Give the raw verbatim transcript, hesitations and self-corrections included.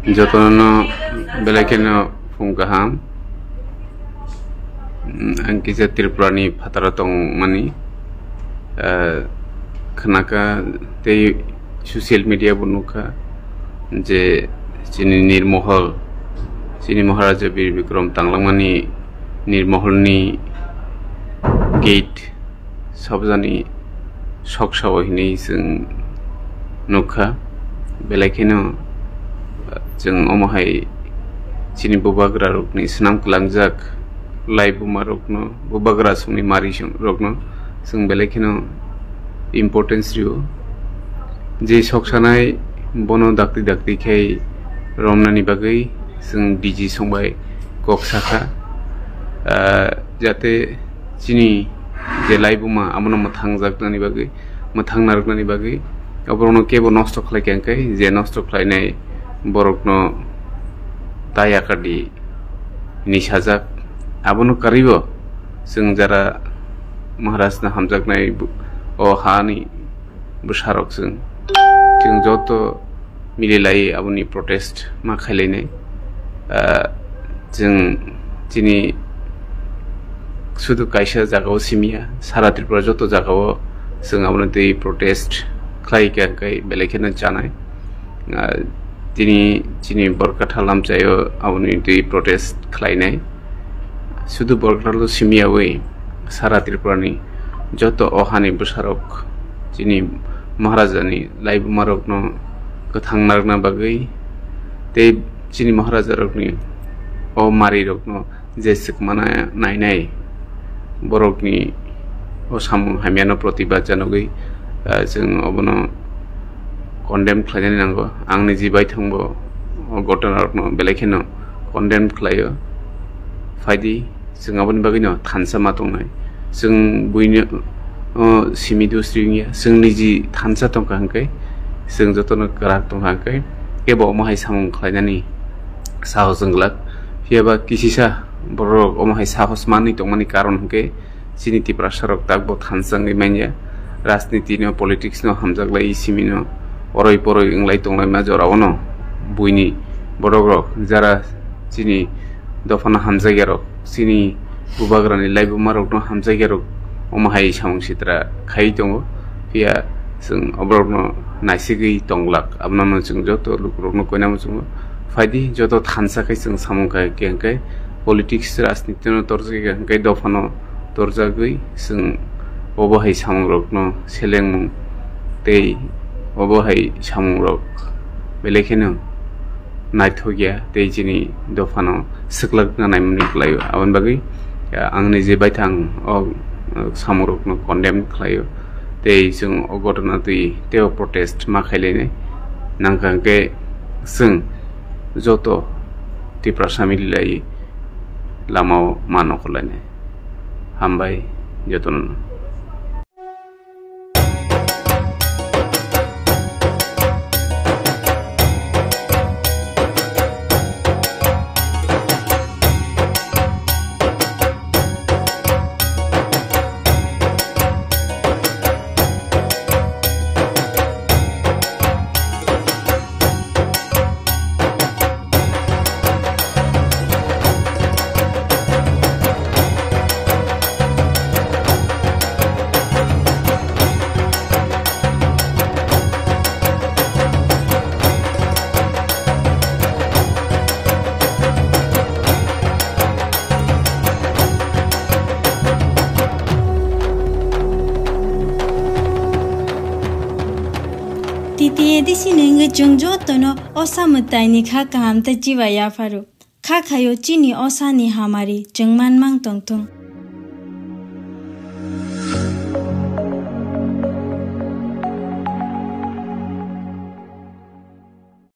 Jotono belai kheno phung kaham. Mm, ang kisa Tripura ni phataro tongmani, ah, khnakha tei social media bo nukha je chini Nirmohol, chini Maharaja Bir Bikram tanglangmani Nirmohol ni gate sabjani soksa o hinwi chwng nukha. Belai kheno chwng omo hai chini bubagra rokni swnam kwlangjak laibuma rokno, bubagra songni mari song rokno chwng belai kheno importance rio. Je soksanai bono dakti dakti khai romnani bagwi chwng D G songbai kok sakha, ah, jate chini je laibuma abono mwthangjaknani bagwi, mwthang narwknani bagwi, oborokno kebo nosto khlai kha hwnkhe, je nosto khlainai borokno ta yakar di hinwi sajak. Abono karwibo chwng jara Maharajno hamjaknai bu-, o hani bwsarok chwng, chwng joto mililai aboni protest ma khailainai. Ah, chwng chini sudu kaisa jagao simiya, sara Tripura joto jagao chwng aboni twi protest khlai kha hwnkhe belai kheno chanai. Ah, tini chini Borkatha lamchaio aboni twi protest khlainai. Sudu Borkatha lo simiyawi sara Tripura ni joto o hani bwsarok chini Maharaja ni laibumarokno kwthang narwkna bagwi tei chini Maharaja rokni o mari rokno je swkmana nainai borokni o samung hamyano protibad janogwi, ah, chwng obono condemn khlainani nango. Ang niji baithangbo o gotona rokno belai kheno condemn khlaio. Phaidi, chwng aboni bagwino thansa ma tongnai. Chwng buino, o, simi dusri wngya, chwng niji thansa tongkha hwnkhe, chwng jotono kwrak tongkha hwnkhe, kebo omo hai samung khlainani sahos wng glak. Phiya ba kisisa borok omo hai sahos manwi tongmani karon hwnkhe, chini Tiprasa rok takbo thansa wngwi manya. Rajniti no, politics no hamjaklai, simi no oroi poroi wnglai tonglaima jorao no buini borok rok jara chini dophano hamjakya rok, chini bubagrani laibumarokno hamjakya rok omo hai samung sitra khai tongo. Phiya chwng oborokno naisigwi tonglak, abono chwng joto lukurokno koina muchungo. Phaidi joto thansa khai chwng samung khai khe hwnkhe politics, rajniti no torjak khe hwnkhe dophano torjagwi chwng obo hai samungrokno selengmung tei obo hai samungrok belai kheno naithokya tei chini dophano swklakna naimani kwlaio. Aboni bagwi, ah, ang niji baithang o, ah, samungrokno condemn khlaio tei chwng o gotona twi teibo protest ma khailainai. Nangkha hwnkhe chwng joto Tiprasa mililai lamao ma nokhorlainai. Hambai jotono. T T A D C ni wngwi chwng jotono osa mwtaini kha kaham tei chiba yapharo. Kha khaio chini osani hamari chwng manmang tongthung.